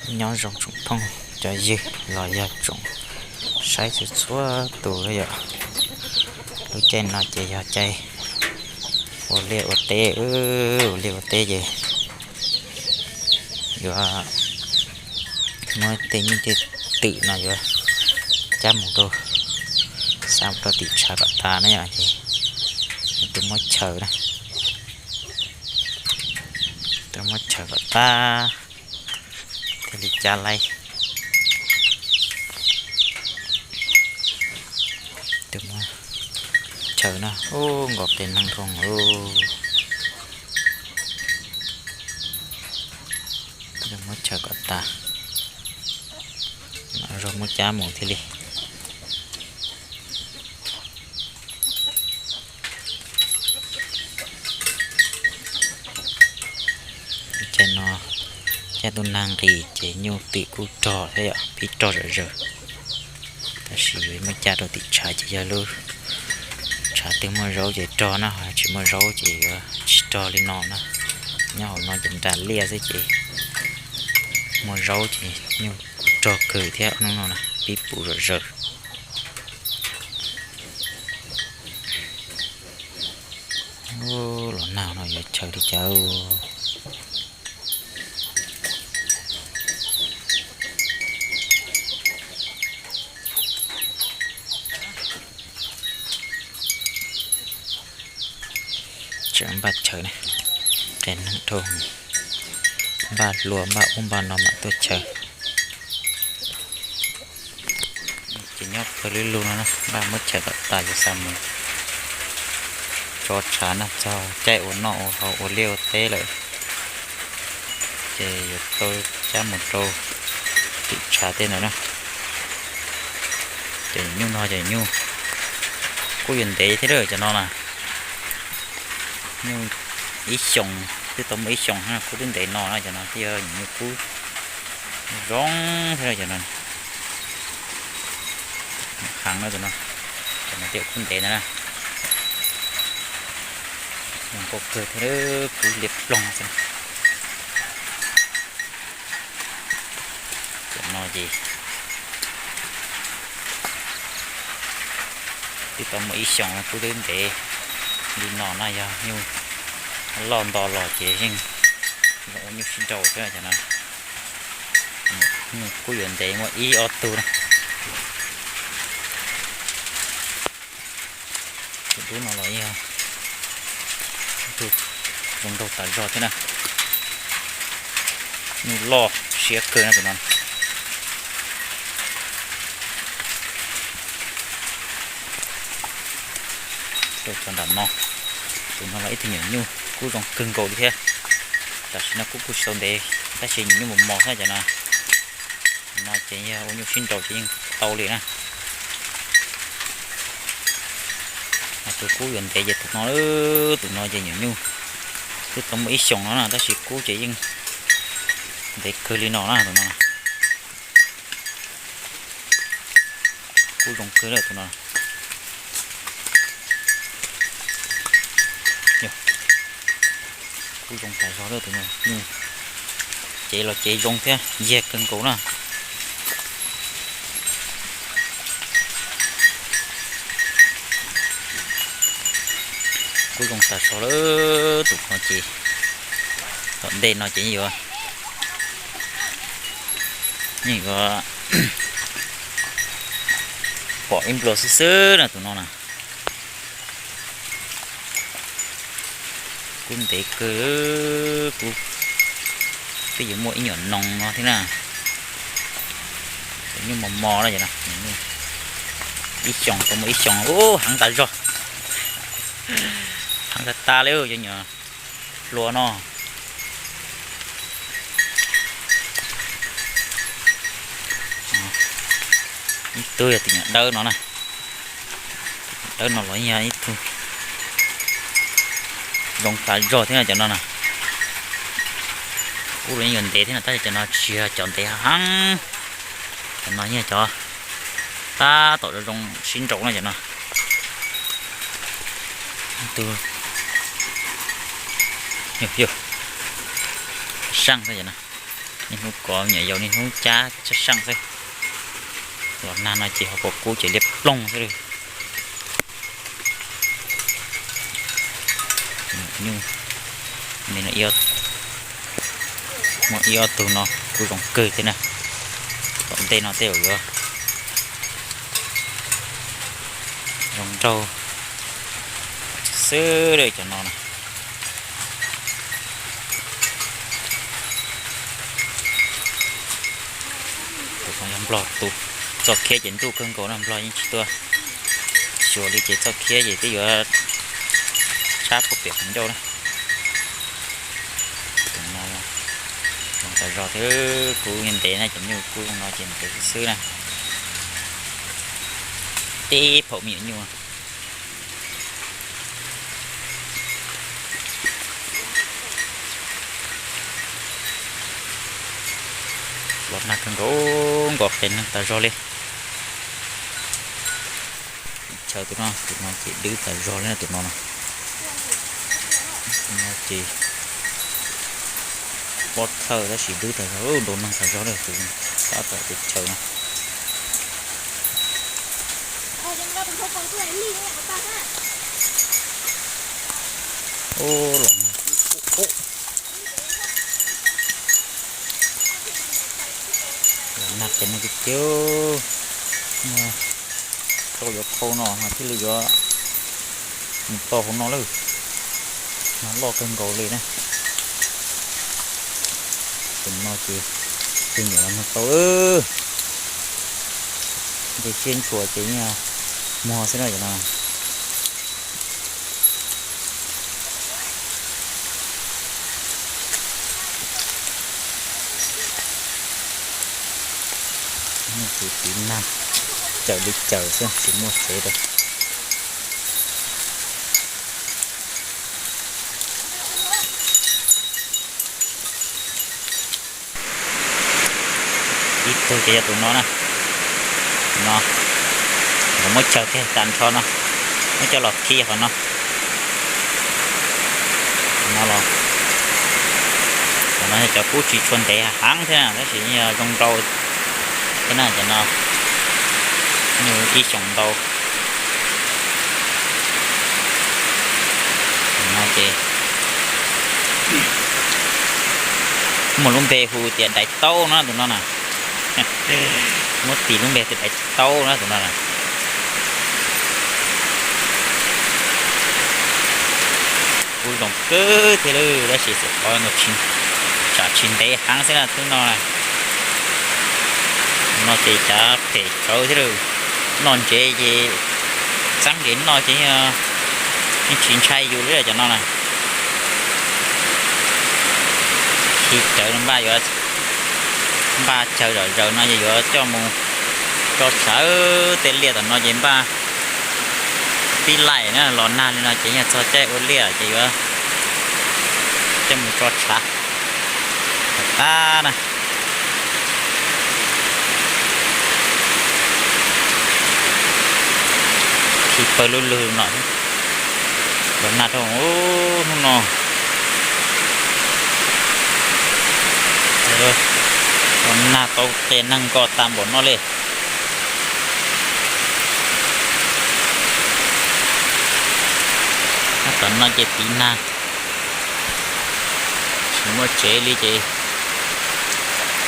Nyob zoo tsoom phooj cov ywg los yog tsoom saib txhua txhua tus yom. Lub caij no ces yog caij ua liaj ua teb, ua liaj ua teb ces yuav muab tej nyuj tej twm no yuav cab mus rau, xa mus rau tim tshav kom tas na yom, ces tuaj muab chaws na, tuaj muab chaws kom tas thiaj li cab laib. Tuaj muab chaws na, ub, nkaus qe neeg dhau. Tuaj muab chaws kom tas, mam zog muab cab mus thiaj li. Caij no, caij tub nag nqis ces nyuj twm kuj rog thiab yom, pib rog zom zaws. Tab sis yuav muab cab rau tim tshav ces yog lub tshav twg muaj zaub ces rog na, ho tsis muaj zaub ces yuav tsis rog li no na. Nyob hauv no ces nram liaj xwb ces muaj zaub ces nyuj kuj rog kawg thiab, hnub no na pib puv zom zaws. Ub, los nag no yuav chaws li cas. Tseem npaj chaws ne, qe neeg dhau, npaj hlua npaj ub npaj no mam tuaj chaws. Ces nyob pawg lug lug no na, npaj muab chaws kom tas yuav xa mus tso tshav na, txog caij ua noj ua haus ua liaj ua teb lawm ces yuav tau cab mus rau tim tshav tej ntawd na. Cov nyuj no cov nyuj kuj yuav ntev thiab lawm cov no na. Nyuj ib xyoos, twb tau muaj ib xyoos kuj twb ntev no na, cov no thiaj yog nyuj kub zoo thiab cov no. Heev na tus no, cov no thiaj kub ntev ntawd na. Zoo nkauj kawg thiab, kub liab ploog xwb. Cov no ces twb tau muaj ib xyoos kuj twb ntev li no na, yog nyuj loj nto los ces yeej zoo ua nyuj sib nraus thiab cov no. Nyuj kub yuav ntev muaj ib ob tug na. Tus dub no los yog tus zoo nraug tas zog thiab na. Nyuj loj siab kawg na tus no. Rau cov nram no, tus no los ib tug nyuam nyuj kub zoo kawg nkaus li thiab. Tam sim no kub kuj tsis tau ntev tab sis nyuam nyuj mos mos thiab cov no. No ces yog ua nyuj sib nraus ces yeej tau li na. Tus kub yuav ntev ces tus no, tus no ces nyuam nyuj twb tau muaj ib xyoos no na tab sis kub ces yeej ntev kawg li no na tus no. Kub zoo kawg tus no. Kub zoo tas zog tus no, cev los cev zoo thiab yiag kawg nkaus na. Kub zoo tas zog lawm tus no ces tom ntej no ces yuav, yeej yuav pom ib nplua xwb xwb na tus no na. Kub ntev kawg, kub twb yuav muaj ib nyuam noog no thiab na. Cov nyuj mos mos na, ib xyoos tau muaj ib xyoos, ub, heev tas zog, heev tas tas li cov nyuam hlua no. Ib tug yog tus nyuam dawb no na. Dawb no los yog ib tug zoo tas zog thiab cov no na. Kub los yeej yuav ntev thiab no tab sis cov no tsis yog cov ntev heev. Cov no yog cov tab tom zoo zoo sib nraus na cov no. Tus, yog, yog, saaj thiab cov no. Niaj hnub kov nyuam yaus niaj hnub cab tsab seej xwb. Los nag no ces ho pom kub ces liab ploog xwb li. Nyuj, muaj ib ob tug no kuj zoo kawg thiab na. Tom ntej no tej zaum yuav zoo nraug xwb li cov no na. Tus no yog nplog, tus txoj khiab ces nruj kawg nkaus no, nplog yeej tsis tuaj xyuas li ces txoj khiab ces twb yuav tshab puag pem qhov ncauj na. Tus no zoo tas zog thiab, kub ntev na, cov nyuj kub no ces ntev xwb xwb na. Tib phaum me nyuam nyuj. Los nag kawg nkaus, nkaus qes neeg tas zog li. Chaw tus no, tus no ces dwb tas zog li na, tus no na. Tus no ces pob thawj tab sis dwb tas zog, ntaus neeg tas zog li tus tab tom tus chaw no. Ub, los nag, los nag qes neeg tiag tiag. Tau yuav qhau no mas thiaj li yuav mus tau hauv no lawm. Nag loj kawg nkaus li na. Tus no ces tus nyuam los nag tau. Nce siab ntshua ces yeej muag xwb na cov no. Tiv nag, cawm li cawm xwb tsis muaj tsev rau. Ib tug ces yog tus no na. Tus no, muab chaw kiag tag nrho no, muab coj los khi qhov no. No los, no yog cov kub tsis tshua ntev heev thiab na, tab sis yog zoo nrau thiab na, cov no nws ib xyoos ntau. No ces muaj lub npe hu tias dais taub no tus no na. Muab tis lub npe tias dais taub no tus no na. Kuj zoo kawg thiab lawm, tab sis xyov qhov tsam tsis ntev heev xwb na, thwb no na. No ces cav phem tsawv thiab lawm, noj ntsev ces txeeb ntsev noj ces yeej tsis ntshai yus li cov no na. Khi cawv no npaj yuav, npaj chaw zom zaws no ces yuav coj mus tso tshav, tej liaj tom no ces npaj tib laim na, los nag li no ces yeej txog caij ua liaj ces yuav coj mus tso tshav. Tag tag na. Khi pawg lug lug no, los nag rau hnub no, los nag tau qes neeg nkaus tag npaum no li. Tom no ces tiv nag, tsis muaj tsev li ces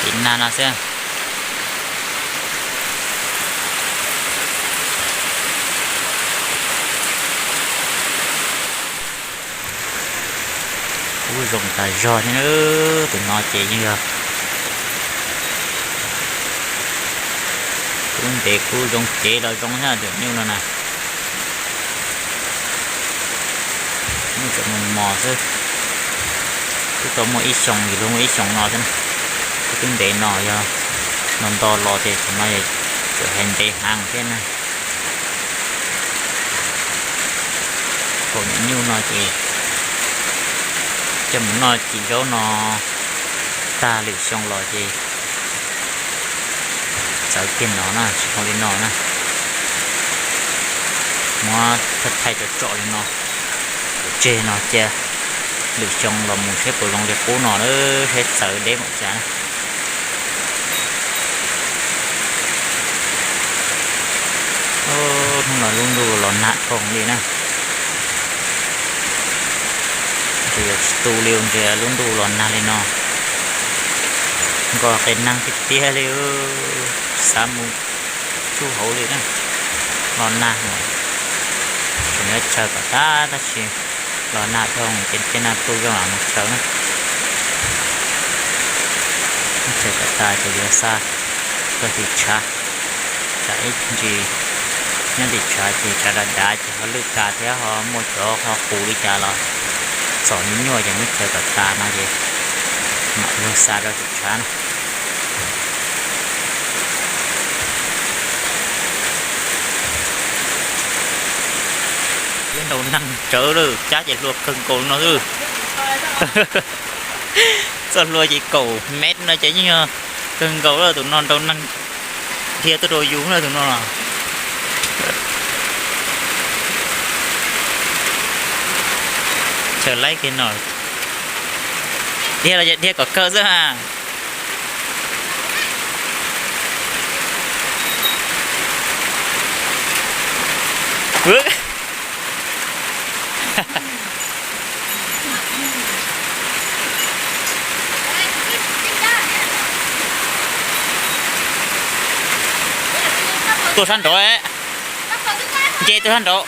tiv nag no xwb. Kub zoo tas zog thiab na, tus no ces yeej yog kub ntev kub zoo cev los zoo thiab tus nyuj no na. Nyuj tseem mos mos xwb, twb tau muaj ib xyoos, yus luag muaj ib xyoos no xwb, twb ntev no yog no nto los ces tus no tseem hais ntev heev thiab na. Pom nyuam nyuj no ces coj mus noj cim zaub no tag lwm xyoo los ces txawv kiag no na, tsis zoo li no na. Muab thaij thaij tsom tsom li no, tseg no cia lwm xyoo los mus saib puas zoo li qub no na, saib txawv deb npaum cas na. Lub ntuj los nag dhau li na. Ntshe yuav tsis tu li, ntshe lub ntuj los nag li no. Nkoj qe neeg tiag tiag li, xav mus tsuj hauv li na. Los nag, tseem yuav chaws kom tag tab sis los nag dhau ces tej no tu zoo lam mus chaws na. Chaws kom tag ces yuav xa rau tim tshav. Tsam ib ntsis nyob tim tshav ces tshav dav dav ces ho lwj tas thiab ho muaj cov ho qus li cas los txom nyuaj nyuaj ces muab chaws kom tas no ces mam lug xa rau tim tshav na. Ib nrau neeg tsawv lawm, cab ces hlua kawg nkaus no xwb. Txoj hlua ces kaum mev no ces yeej yog kawg nkaus lawm, tus no nrau neeg dhia tuaj rau yus na tus no los. Chaw laib kiag no, dhia los dhia kom kawg xwb ha. Tuaj sab nraud, nce tuaj sab nraud.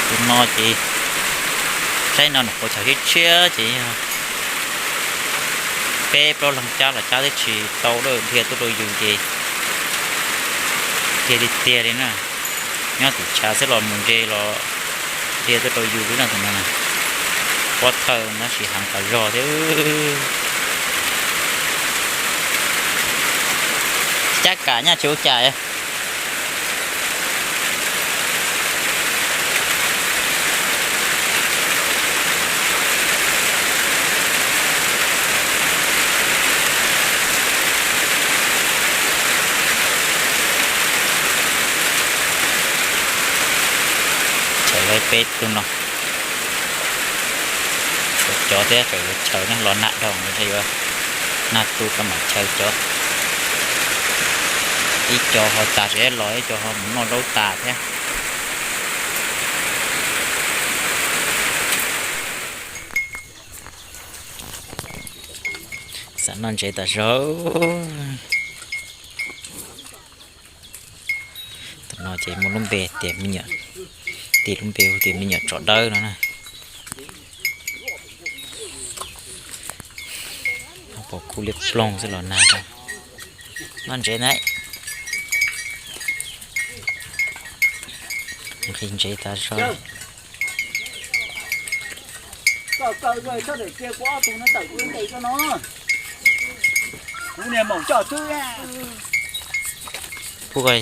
Tus no ces saib no nws qhuav chaw tshiab tshiab ces peb plaub leeg cab los cab twb tsis tau lawm, dhia tuaj rau yus ces dhia tiag tiag li na. Nyob tim tshav xwb los mus ntse los dhia tuaj rau yus li no tus no na. Pob thawj tab sis heev tas zog thiab. Cab kam nyaj tsis ua cas. Chaw laib peb tus no. Cov thiab tseem yuav chaw ne, los nag dhau ntshe yuav nag tu rau mam chaw cov. Ib co ho tas tsev los ib co ho mus noj zaub tas thiab. Xav noj ntsev tas zog. Tus no ces muaj lub npe tias me nyuam, tis lub npe hu tias me nyuam tsov dawb no na. Pom kub liab ploog xwb los nag. Noj ntsev na. Nqhis ntsev tas zog. Pub koj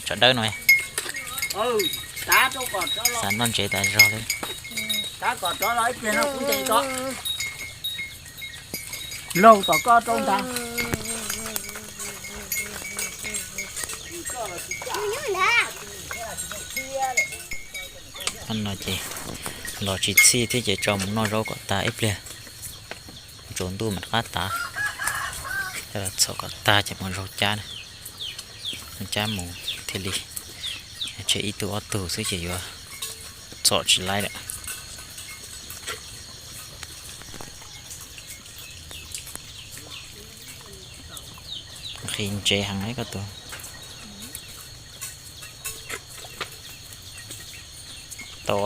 tsov dawb no. Xav noj ntsev tas zog li. Laug tom koj rau ntag. No ces los tsis txhij thiab ces tso mus noj zaub kom tag ib pliag. Tsaus ntuj mam rov qab tav. Txhom kom tag ces mam zaug cab, cab mus thiaj li. Tseg ib tug ob tug xwb ces yuav txhom tsis laib lawm. Nqhis ntsev heev koj tus. Tau.